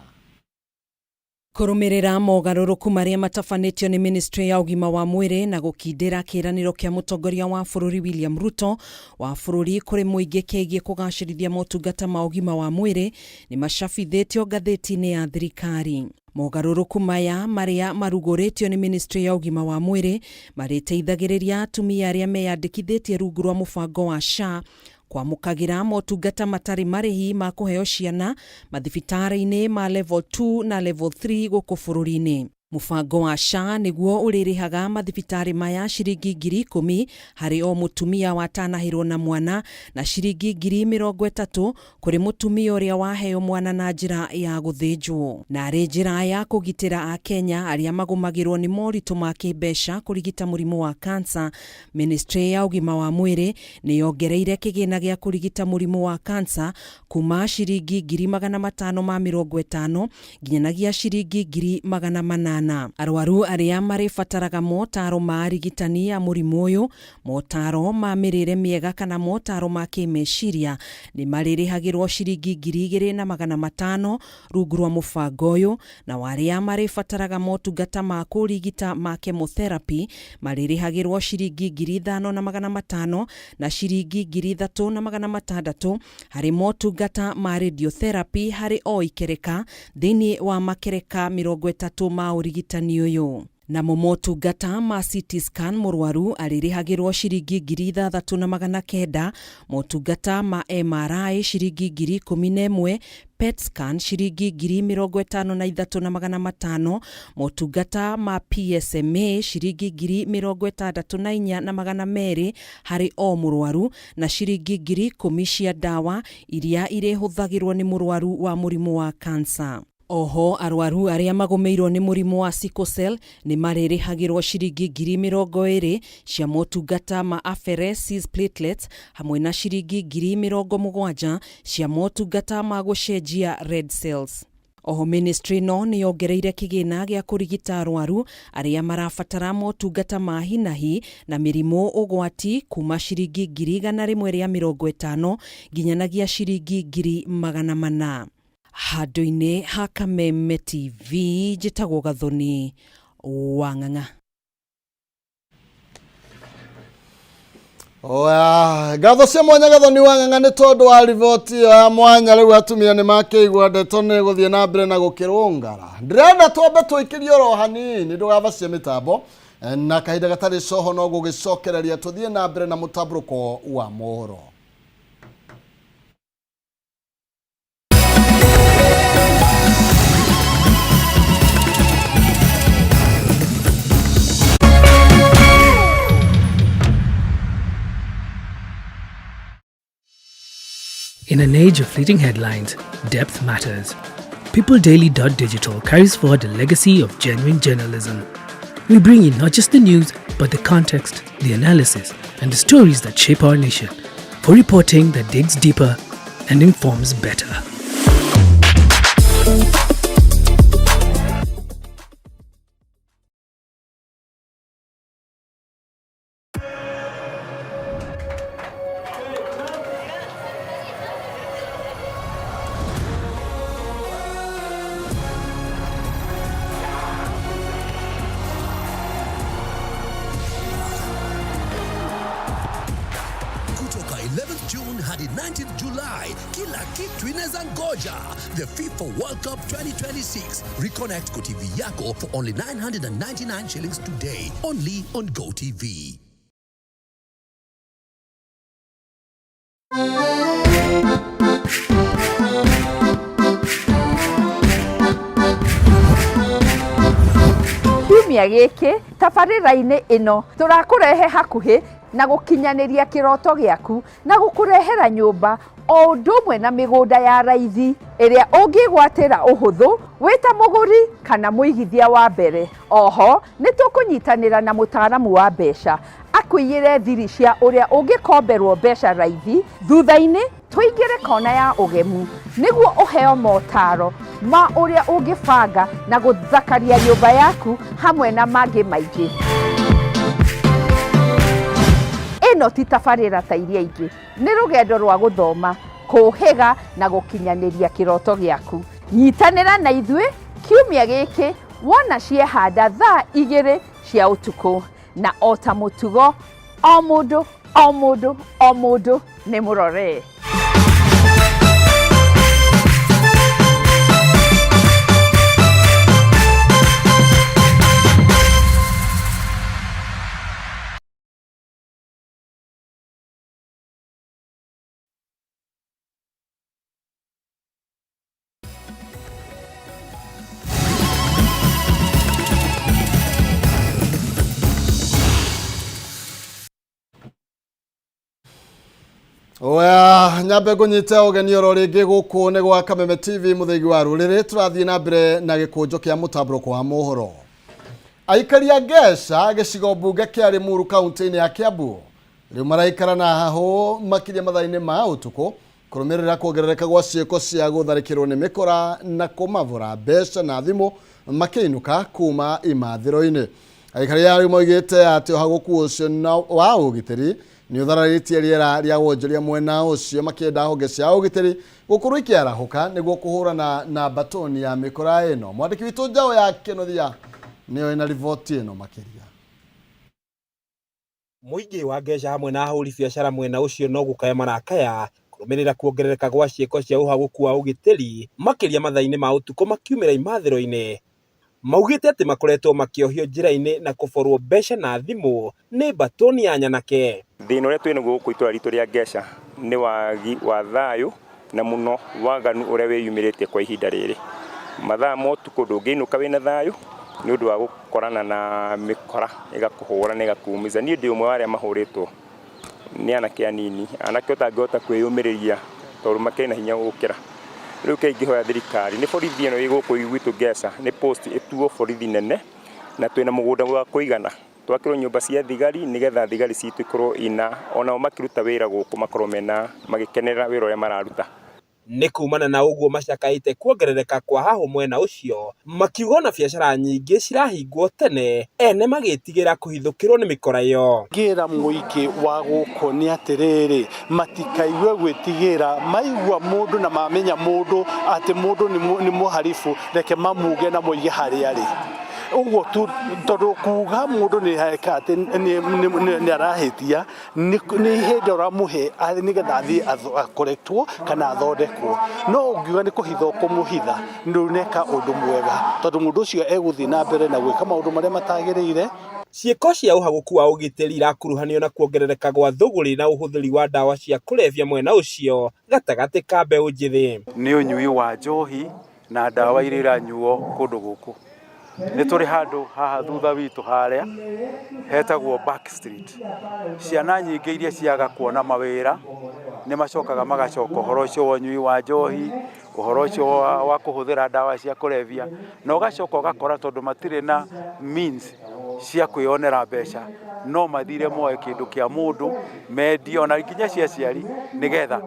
Kũrũmĩrĩra mogarũrũku marĩa matabanĩtio nĩ ministry ya ũgima wa mwĩrĩ na gũkindĩra kĩĩranĩro kĩa mũtongoria wa bũrũri William Ruto wa bũrũri kũrĩ mũingĩ kĩgiĩ kũgacĩrithia motungata ma ũgima wa mwĩrĩ nĩ macabithĩtio ngathĩti-inĩ ya thirikari. Mogarũrũku maya marĩa marugũrĩtio nĩ ministry ya ũgima wa mwĩrĩ marĩteithagĩrĩria atumia arĩa meyandĩkithĩtie rungu rwa mũbango wa SHA kwamũkagĩra motungata matarĩ marĩhi ma kũheo ciana mathibitarĩ-inĩ ma level 2 na level 3 gũkũ bũrũri-inĩ. Mũbango wa SHA nĩguo ũrĩrĩhaga mathibitarĩ maya ciringi 10,000 harĩ o mũtumia watanahĩrwo na mwana na ciringi 30,000 kũrĩ mũtumia ũrĩa waheo mwana na njĩra ya gũthĩnjwo. Na arĩ njĩra ya kũgitĩra Akenya arĩa magũmagĩrwo nĩ moritũ ma kĩmbeca kũrigita mũrimũ wa kansa, ministry ya ũgima wa mwĩrĩ nĩ yongereire kĩgĩna gĩa kũrigita mũrimũ wa kansa kuma ciringi 550,000 nginyanagia ciringi 800,000. Arwaru arĩa marĩbataraga motaro ma arigitani a mũrimũ ũyũ, motaro ma mĩrĩre mĩega kana motaro ma kĩmeciria nĩ marĩrĩhagĩrwo ciringi 2,500 rungu rwa mũbango ũyũ, na arĩa marĩbataraga motungata ma kũrigita ma chemotherapy marĩrĩhagĩrwo ciringi 5,500 na ciringi 3,600 harĩ motungata ma radiotherapy harĩ o ikereka thĩinĩ wa makereka 30 ma ũrigitani ũyũ. Namo motungata ma CT scan mũrwaru arĩrĩhagĩrwo ciringi 6,900, motungata ma MRI ciringi 11,000, PET scan ciringi 53,500, motungata ma PSMA ciringi 64,200 harĩ o mũrwaru na ciringi 10,000 cia ndawa iria irĩhũthagĩrwo nĩ mũrwaru wa mũrimũ wa kansa. Oho arwaru arĩa magũmĩirwo nĩ mũrimũ wa sickle cell nĩ marĩrĩhagĩrwo ciringi 20,000 cia motungata ma apheresis platelets hamwe na ciringi 70,000 cia motungata ma gũcenjia red cells. Oho ministry no nĩ yongereire kĩgĩna gĩa kũrigita arwaru arĩa marabatara motungata ma hi na hi na mĩrimũ ũgwati kuma ciringi 150,000 nginyanagia ciringi 400,000. Handũ-inĩ ha Kameme TV njĩtagwo Gathoni wa Ng'ang'a. Oya, ngatho cia mwanya Gathoni wa Ng'ang'a nĩ tondũ wa riboti ĩyo ya mwanya. Rĩu atumia nĩ makĩigua ndeto nĩ gũthiĩ na mbere na gũkĩrũngara. Ndĩrenda twambe tũikĩrie oro hanini, ndũgabacie mĩtambo na kahinda gatarĩ coho no gũgĩcokereria tũthiĩ na mbere na mũtambũrũko wa mohoro. In an age of fleeting headlines, depth matters. PeopleDaily.digital carries forward the legacy of genuine journalism. We bring you not just the news, but the context, the analysis, and the stories that shape our nation for reporting that digs deeper and informs better. Kutoka 11th June hadi 19th July, kila kitu inaweza ngoja. The FIFA World Cup 2026. Reconnect kwa TV yako for only 999 shillings today. Only on GoTV. Kiumia gĩkĩ tabarĩra-inĩ ĩno tũrakũrehe hakuhĩ na gũkinyanĩria kĩroto gĩaku na gũkũrehera nyũmba o ũndũ ũmwe na mĩgũnda ya raithi ĩrĩa ũngĩgwatĩra ũhũthũ wĩ ta mũgũri kana mũigithia wa mbere. Oho nĩ tũkũnyitanĩra na mũtaaramu wa mbeca akũiyĩre thiri cia ũrĩa ũngĩkomberwo mbeca raithi. Thutha-inĩ tũingĩre kona ya ũgemu nĩguo ũheo motaro ma ũrĩa ũngĩbanga na gũthakaria nyũmba yaku hamwe na mangĩ maingĩ. Ĩno ti tabarĩra ta iria ingĩ, nĩ rũgendo rwa gũthoma, kũhĩga na gũkinyanĩria kĩroto gĩaku. Nyitanĩra na ithuĩ kiumia gĩkĩ wona ciehanda thaa 2 cia ũtukũ, na o ta mũtugo o mũndũ o mũndũ o mũndũ nĩ mũrore. Oya, nyambe ngũnyite ũgeni oro rĩngĩ gũkũ nĩ gwa Kameme TV mũthĩgi wa rũrĩrĩ. Tũrathiĩ na mbere na gĩkũnjo kĩa mũtambũrũko wa mohoro. Aikari a Ngeca gĩcigo mbunge kĩa Limuru kaunti-inĩ ya Kiambu rĩu maraikara na hahũ makĩria mathaa-inĩ ma ũtukũ kũrũmĩrĩra kuongerereka gwa ciĩko cia gũtharĩkĩrwo nĩ mĩkora na kũmavũra mbeca na thimũ makĩinũka kuma imathĩro-inĩ. Aikari a rĩu moigĩte atĩ ũhagũku ũcio wa ũgitĩri nĩ ũthararĩtie rĩera rĩa wonjoria mwena ũcio, makĩenda honge cia ũgitĩri gũkorwo ikĩarahũka nĩguo kũhũrana na batoni ya mĩkora ĩno. Mwandĩki witũ Njaũ ya Kĩnuthia nĩyo ĩna riboti ĩno makĩria. Mũingĩ wa Ngeca hamwe na ahũri biacara mwena ũcio no gũkaya marakaya kũrũmĩrĩra kuongerereka gwa ciĩko cia ũhagũku wa ũgitĩri makĩria mathaa-inĩ ma ũtukũ makiumĩra imathĩro-inĩ. Maugĩte atĩ makoretwo makĩohio njĩra-inĩ na kũborwo mbeca na thimũ nĩ mbatoni ya nyanake. Thĩna ũrĩa twĩ naguo gũkũ itũra ritũ rĩa Ngeca nĩ wagi wa thayũ na mũno waganu ũrĩa wĩyumĩrĩtie kwa ihinda rĩrĩ. Mathaa ma ũtukũ ndũngĩinũka wĩna thayũ nĩ ũndũ wa gũkorana na mĩkora ĩgakũhũra na ĩgakuumiza. Niĩ ndĩ ũmwe wa arĩa mahũrĩtwo nĩ anake anini, anake ũtangĩhota kwĩyũmĩrĩria tondũ makĩrĩ na hinya gũkĩra. Rĩu kĩrĩa ingĩhoya thirikari nĩ borithi ĩno ĩ gũkũ gwitũ Ngeca nĩ post ĩtuo borithi nene na twĩna mũgũnda wa kũigana twakĩrwo nyũmba cia thigari nĩgetha thigari citũ ikorwo ina onao makĩruta wĩra gũkũ makorwo mena magĩkenerera wĩra ũrĩa mararuta. Nĩ kumana na ũguo macakaĩte kuongerereka kwa hahũ mwena ũcio, makiuga ona biacara nyingĩ cirahingwo tene ene magĩtigĩra kũhithũkĩrwo nĩ mĩkora ĩyo. Ngĩra mũingĩ wa gũkũ nĩ atĩrĩrĩ, matikaigue gwĩtigĩra, maigua mũndũ na mamenya mũndũ atĩ mũndũ nĩ mũharibu, reke mamuge na moige harĩa arĩ. Ũguo tu tondũ kuga mũndũ nĩ eka atĩ nĩ arahĩtia nĩ ihinda ũramũhe nĩgetha athiĩ akorektwo kana athondekwo. No ũngiuga nĩ kũhitha ũkũmũhitha, ndũneka ũndũ mwega tondũ mũndũ ũcio egũthiĩ na mbere na gwĩka maũndũ marĩa matagĩrĩire. Ciĩko cia ũhagũku wa ũgitĩri irakuruhanio na kuongerereka gwa thũgũrĩ na ũhũthĩri wa ndawa cia kũrebia mwena ũcio gatagatĩ ka mbeũ njĩthĩ. Nĩ ũnyui wa njohi na ndawa iria iranyuo kũndũ gũkũ. Nĩ tũrĩ handũ haha thutha witũ harĩa hetagwo Back Street. Ciana nyingĩ iria ciaga kuona mawĩra nĩ macokaga magacoka ũhoro ũcio wa ũnyui wa njohi, ũhoro ũcio wa kũhũthĩra ndawa cia kũrebia, na ũgacoka ũgakora tondũ matirĩ na means cia kwĩyonera mbeca, no mathire moe kĩndũ kĩa mũndũ mendie ona nginya cia aciari nĩgetha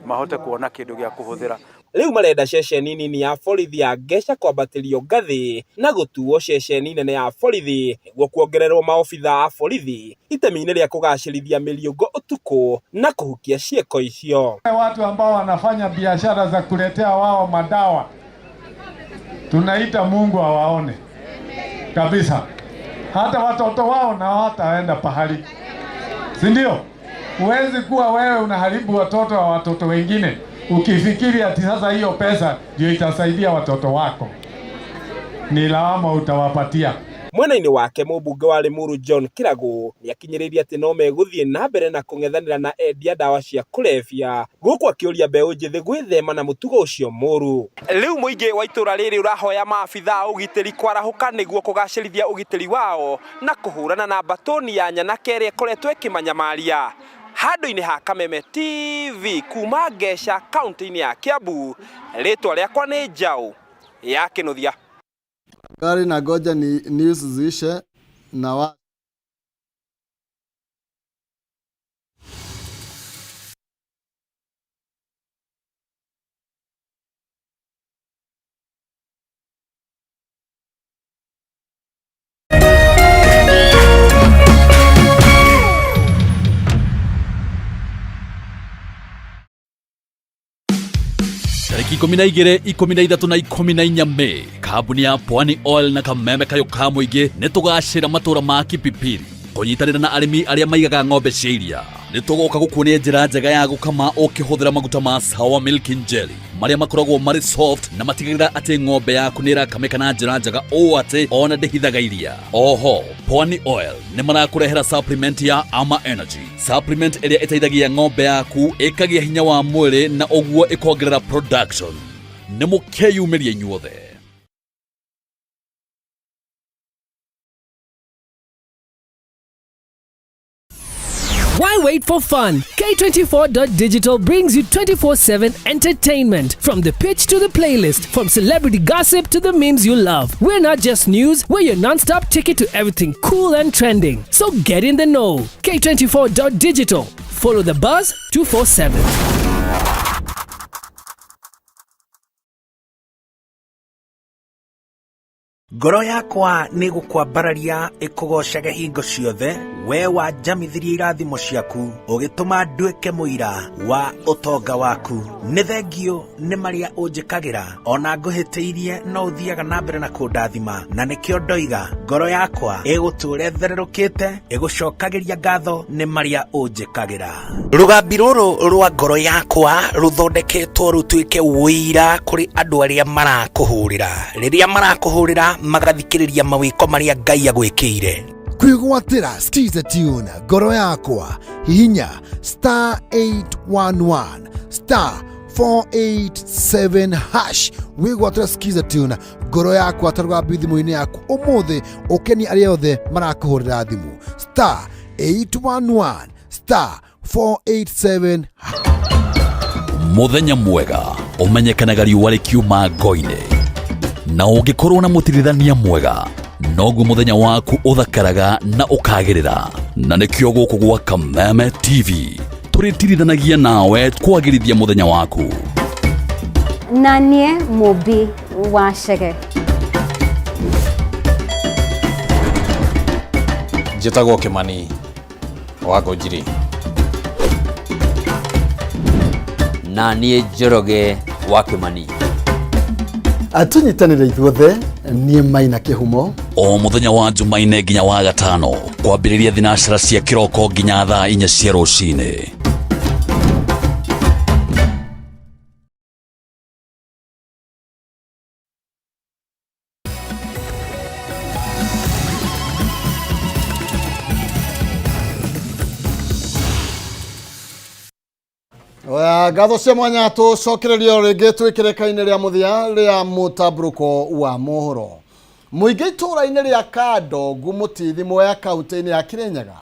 mahote kuona kĩndũ gĩa kũhũthĩra. Rĩu marenda ceceni nini ya borithi ya Ngeca kwambatĩrio ngathĩ na gũtuo ceceni nene ya borithi nĩguo kuongererwo maobitha a borithi itemi-inĩ rĩa kũgacĩrithia mĩriũngũ ũtukũ na kũhukia ciĩko icio. Watu ambao wanafanya biashara za kuletea wao madawa, tunaita Mungu awaone kabisa, hata watoto wao na hawataenda pahali, si ndio? Huwezi kuwa wewe unaharibu watoto wa watoto wengine ukifikiri ati sasa hiyo pesa ndio itasaidia watoto wako. Ni lawama utawapatia. Mwena-inĩ wake mũmbunge wa Limuru John Kĩragũ nĩakinyĩrĩirie atĩ no megũthiĩ na mbere na kũng'ethanĩra na endia ndawa cia kũrebia gũkũ akĩũria mbeũ njĩthĩ gwĩthema na mũtugo ũcio mũru. Rĩu mũingĩ wa itũra rĩrĩ ũrahoya maabitha a ũgitĩri kwarahũka nĩguo kũgacĩrithia ũgitĩri wao na kũhũrana na mbatũni ya nyanake ĩrĩa ĩkoretwo ĩkĩmanyamaria. Handũ-inĩ ha Kameme TV kuma Ngeca kaunti-inĩ ya Kiambu, rĩtwa rĩakwa nĩ Njaũ ya Kĩnuthia. Gari na goja ni news ziishe na wa Tarĩki 12, 13 na 14 Mei, kambuni ya Pwani Oil na kameme kayũ ka mũingĩ nĩ tũgacĩra matũra ma Kipipiri kũnyitanĩra na arĩmi arĩa maigaga ng'ombe cia iria. Nĩ tũgoka gũkuonia njĩra njega ya gũkama ũkĩhũthĩra maguta ma Sawa Milking Jelly marĩa makoragwo marĩ soft na matigagĩrĩra atĩ ng'ombe yaku nĩ ĩrakamĩka na njĩra njega ũũ atĩ ona ndĩhithaga iria. Oho, Pwani Oil nĩ marakũrehera supplement ya Ama Energy, supplement ĩrĩa ĩteithagia ng'ombe yaku ĩkagĩa hinya wa mwĩrĩ na ũguo ĩkongerera production. Nĩ mũkeyumĩria inyuothe. Why wait for fun? K24.digital brings you 24/7 entertainment. From the pitch to the playlist, from celebrity gossip to the memes you love. We're not just news, we're your non-stop ticket to everything cool and trending. So get in the know. K24.digital. Follow the buzz 247. Ngoro yakwa nĩ gũkwambararia ĩkũgoocage hingo ciothe, we wanjamithirie irathimo ciaku, ũgĩtũma nduĩke mũira wa ũtonga waku. Nĩ thengiũ nĩ marĩa ũnjĩkagĩra, ona ngũhĩtĩirie no ũthiaga na mbere na kũndathima, na nĩkĩo ndoiga ngoro yakwa ĩgũtũũra ĩthererũkĩte, ĩgũcokagĩria ngatho nĩ marĩa ũnjĩkagĩra. Rũgambi rũrũ rwa ngoro yakwa rũthondeketwo rũtuĩke ũira kũrĩ andũ arĩa marakũhũrĩra. Rĩrĩa marakũhũrĩra magathikĩrĩria mawĩko marĩa Ngai agwĩkĩire. Kwĩgwatĩra Skiza Tune ngoro yakwa hihinya star 811 star 487 hash wĩgwatĩra Skiza Tune ngoro yakwa ta rũgambi thimũ-inĩ yaku ũmũthĩ ũkenie arĩa othe marakũhũrĩra thimũ star 811 star 487 Mũthenya mwega ũmenyekanaga riũa rĩkiuma ngo-inĩ, na ũngĩkorwo na mũtirithania mwega noguo mũthenya waku ũthakaraga na ũkagĩrĩra. Na nĩkĩo gũkũ gwa Kameme TV tũrĩtirithanagia nawe kwagĩrithia mũthenya waku. Na niĩ Mũmbi wa Chege. Njĩtagwo Kĩmani wa Ngũnjiri. Na niĩ Njoroge wa Kĩmani. Tũnyitanĩre ithuothe Niĩ Maina Kĩhumo. O mũthenya wa Jumaine nginya wa gatano kwambĩrĩria thinacara cia kĩroko nginya thaa 4 cia rũcinĩ. Oya, ngatho cia mwanya tũcokererio rĩngĩ twĩkĩrĩka-inĩ rĩa mũthia rĩa mũtambũrũko wa mohoro. Mũingĩ itũũra-inĩ rĩa Kandongu Mũtithi Mwea kaunti-inĩ ya Kirinyaga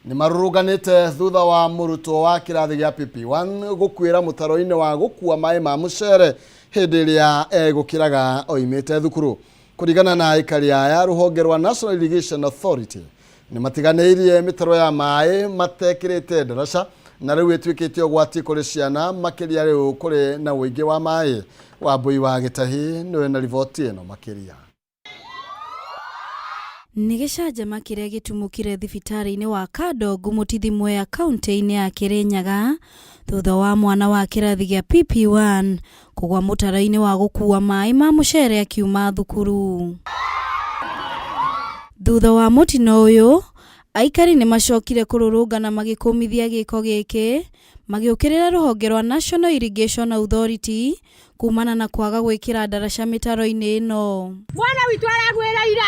nĩ marũrũnganĩte thutha wa mũrutwo wa kĩrathi gĩa PP1 gũkuĩra mũtaro-inĩ wa gũkua maĩ ma mũcere hĩndĩ ĩrĩa egũkĩraga oimĩte thukuru. Kũringana na aikari aya, rũhonge rwa National Irrigation Authority nĩ matiganĩirie mĩtaro ya maĩ matekĩrĩte ndaraca na rĩu ĩtuĩkĩte ũgwati kũrĩ ciana makĩria rĩu kũrĩ na ũingĩ wa maĩ. Wambui wa Gĩtahi nĩwe na riboti ĩno makĩria. Nĩ gĩcanjama kĩrĩa gĩtumũkire thibitarĩ-inĩ wa Kandongu Mũtithi Mwea kaunti-inĩ ya Kirinyaga thutha wa mwana wa kĩrathi gĩa PP1 kũgwa mũtaro-inĩ wa gũkua maĩ ma mũcere akiuma thukuru. Thutha wa mũtino ũyũ, aikari nĩ macokire kũrũrũngana magĩkũmithia gĩko gĩkĩ magĩũkĩrĩra rũhonge rwa National Irrigation Authority kumana na kwaga gwĩkĩra ndaraca mĩtaro-inĩ ĩno. Mwana witũ aragwĩra ira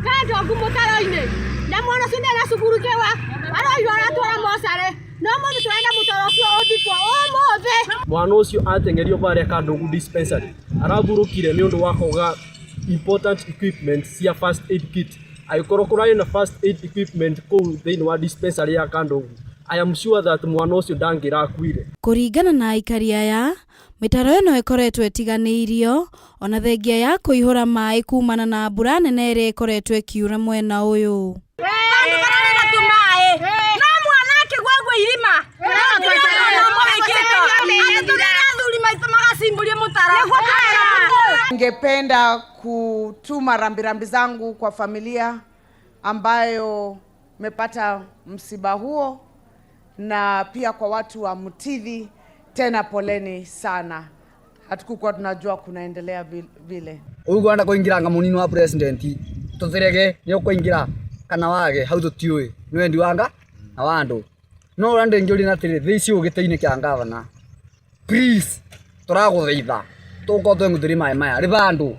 Kandongu mũtaro-inĩ na mwana ũcio ndena cukuru kĩwa aroirwo aratwara mocarĩ no mũthĩ tũrenda mũtaro ũcio ũthikwo ũmũthĩ. Mwana ũcio ateng'erio barĩa Kandongu dispensary arathurũkire nĩ ũndũ wa kwaga important equipment cia first aid kit. Angĩkorwo kũrarĩ na first aid equipment kũu thĩinĩ wa dispensary ya Kandongu, I am sure that mwana ũcio ndangĩrakuire. Kũringana na aikari aya, mĩtaro ĩno ĩkoretwo ĩtiganĩirio ona thengia ya kũihũra maĩ kumana na mbura nene ĩrĩa ĩkoretwo ĩkiura mwena ũyũ. Andũ mararĩra tu maĩ no mwana akĩgwa guo irima athuri maitũ magacimbũria mũtaro. Ningependa kutuma rambirambi zangu kwa familia ambayo imepata msiba huo na pia kwa watu wa Mutithi, tena poleni sana. Hatukukuwa tunajua kunaendelea vile. Uguo anda kuingira nga munini wa president tuthirege ni ukuingira kana wage hau tutiui ni wendi wanga na wa andu no uria ndingiuria na atiri thii ici ugite-ini kia gavana, please turaguthaitha tukorwo tweng'uthĩrie maĩ maya rĩba andũ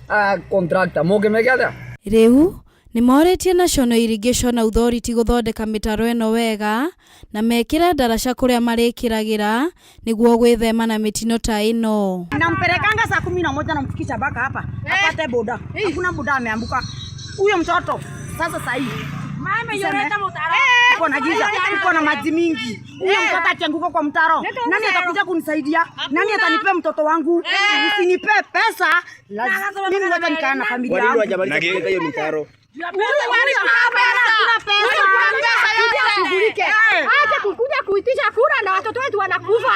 a contractor mũngĩmeke atĩa. Rĩu nĩ morĩtie National Irrigation Authority gũthondeka mĩtaro ĩno wega na mekĩre ndaraca kũrĩa marĩkĩragĩra nĩguo gwĩthema na mĩtino ta ĩno. Nampelekanga saa 11 namfikisha mpaka hapa apate boda. Hakuna boda ameambuka huyo mtoto sasa. Saa hii uko na giza, uko na maji mingi, huyo mtoto akianguka kwa mtaro, nani atakuja kunisaidia? Nani atanipea mtoto wangu? Usinipe pesa, mimi wacha nikaa na familia yangu. Acha kukuja kuitisha kura na watoto wetu wanakufa.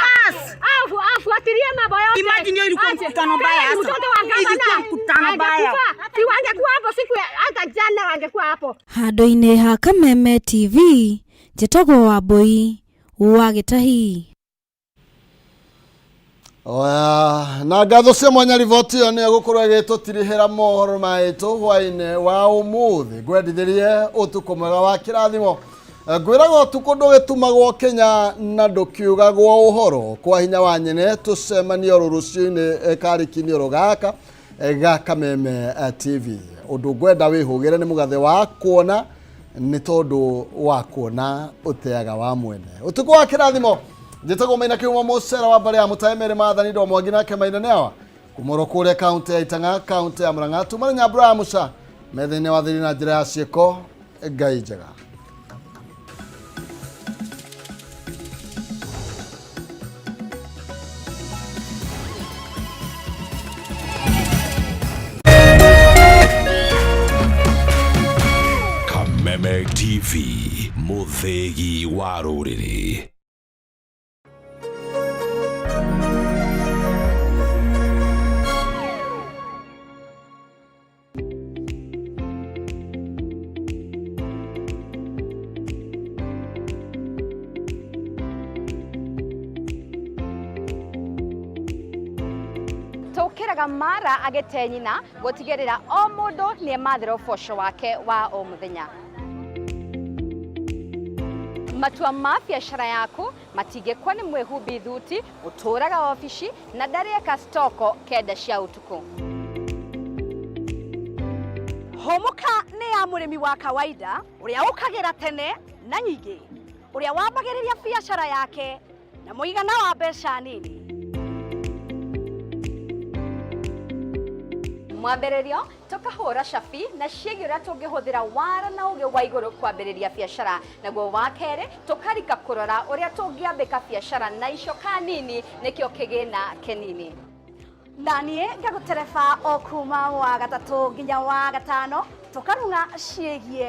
Afuatilie mambo yote. Imagine hiyo ilikuwa mkutano mbaya hasa. Mtoto wa gavana Ilikuwa mkutano mbaya. Si wangekuwa hapo siku hata jana wangekuwa hapo. Handũ-inĩ ha Kameme TV, njĩtagwo Wambui wa Gĩtahi. Oya, na ngatho cia mwanya riboti ĩyo nĩyo gũkorwo ĩgĩtũtirihĩra mohoro maitũ hwaĩ-inĩ wa ũmũthĩ. Ngwendithĩrie ũtukũ mwega wa kĩrathimo. Ngwĩraga ũtukũ ndũgĩtumagwo Kenya na ndũkiugagwo ũhoro kwa hinya wa nyene tũcemanie oro rũciũ-inĩ karĩki-inĩ oro gaka ga Kameme TV. Ũndũ ngwenda wĩhũgĩre nĩ mũgathe wa kuona nĩ tondũ wa kuona ũteaga wa mwene. Ũtukũ wa kĩrathimo. Njĩtagwo Maina Kĩhumo mũcera wa mbarĩ ya Mũtae Mary Maathani ndo Mwangi nake Maina nĩawa kumũrwo kũrĩa kaunti ya Itang'a kaunti ya Murang'a tumana nyambura ya Musa metha-inĩ wa thiri na njĩra ya ciĩko. Ngai njega. Kameme TV mũthĩgi wa rũrĩrĩ. Tũkĩraga mara agĩte nyina gũtigĩrĩra o mũndũ nĩ emathĩra ũboco wake wa o mũthenya. Matua ma biacara yaku matingĩkwa nĩ mwĩhumbi thuti ũtũraga obici na ndarĩeka stoko kenda cia ũtukũ. Hũmũka nĩ ya mũrĩmi wa kawaida ũrĩa ũkagĩra tene na nyingĩ, ũrĩa wambagĩrĩria biacara yake na mũigana wa mbeca nini. Mwambĩrĩrio tũkahũra cabi na ciĩgiĩ ũrĩa tũngĩhũthĩra wara na ũgĩ wa igũrũ kwambĩrĩria biacara. Naguo wa kerĩ tũkarika kũrora ũrĩa tũngĩambĩka biacara na icoka nini nĩkĩo kĩgĩna kĩnini. Na niĩ ngagũtereba o kuma wa gatatũ nginya wa gatano tũkarung'a ciĩgiĩ